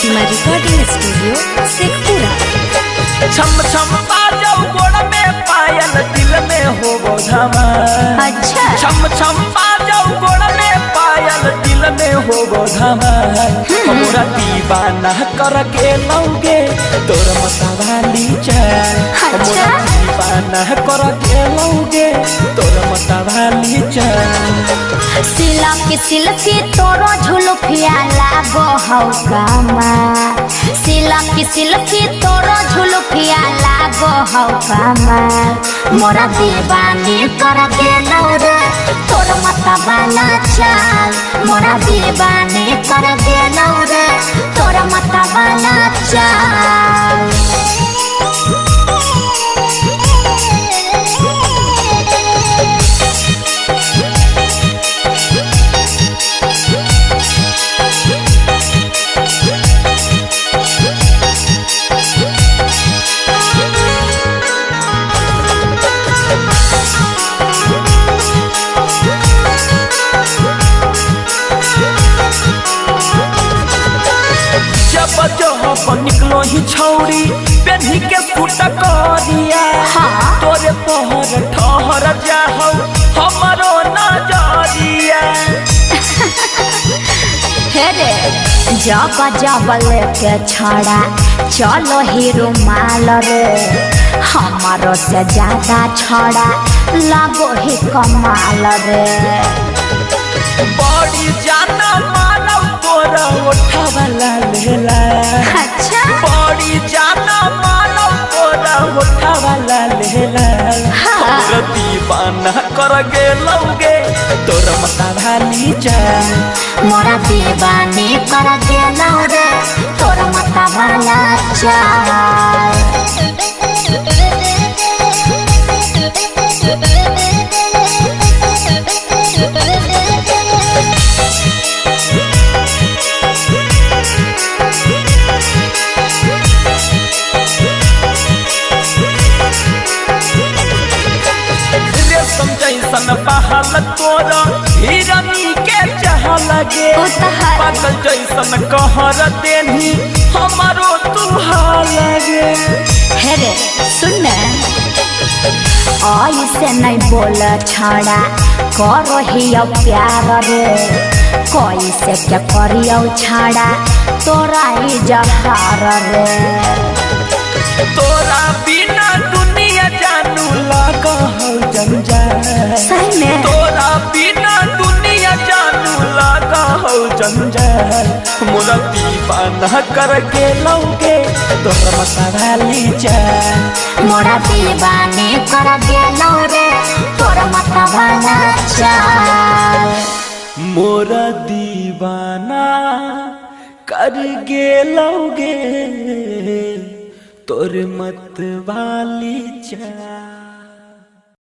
प्रतिमा recording studio Sheikhpura. छम छम बाजौ गोड़ में पायल दिल में हो धमा। अच्छा। छम छम बाजौ गोड़ में पायल दिल में हो धमा। हमरा दीवाना कर के लौगे तोर मतवाली चाल। अच्छा। हमरा दीवाना कर के लौगे तोर मतवाली चाल। सिला के सिल्फी तोरो झुलुफिया लागो हौ कामा। सिला के सिल्फी तोरो झुलुफिया लागो हौ कामा। मोरा दीवानी कर गेलौ रे तोर मतवाला चाल। मोरा दीवानी कर गेलौ रे तोर मतवाला चाल। जब जब निकलो ही छौरी पेन्ही के सूट करिया। हाँ। तोरे पहर ठहर जाहौ हमरो नजरिया। हे रे जब जब लेके छड़ा चलो हीरो माल रे। हमारो से ज्यादा छड़ा लगो ही कमाल रे। बड़ी जाना मानव तोरा ओठा वाला लेला। अच्छा। बड़ी जाना मानव तोरा ओठा वाला लेला। हाँ। हमरा दीवाना कर गेलौगे तोर मता भाली जा। मोरा दीवानी कर गेलौ रे तोर मतवाला चाल। रेशम जैसन बहल तोरा हिरनी के चाह लगे। ओ त है। पागल जैसन कहर देनी हमारो तुहा लगे। हे रे सुन न, ऐसे नहीं बोल छड़ा करो ही प्यार रे। कैसे के करियो छड़ा तोरा ही जहार रे। तोरा बिना दुनिया जानू लगा हौ जंजाल। सही में। तोरा बिना दुनिया जानू लगा हौ जंजाल। मोरा दीवाना करके लौगे तोरा मतवाली चाल। मोरा दीवानी कर गेलौ रे तोर मतवाला चाल। मोरा दीवाना कर गेलौगे तोर मतवाली चाल।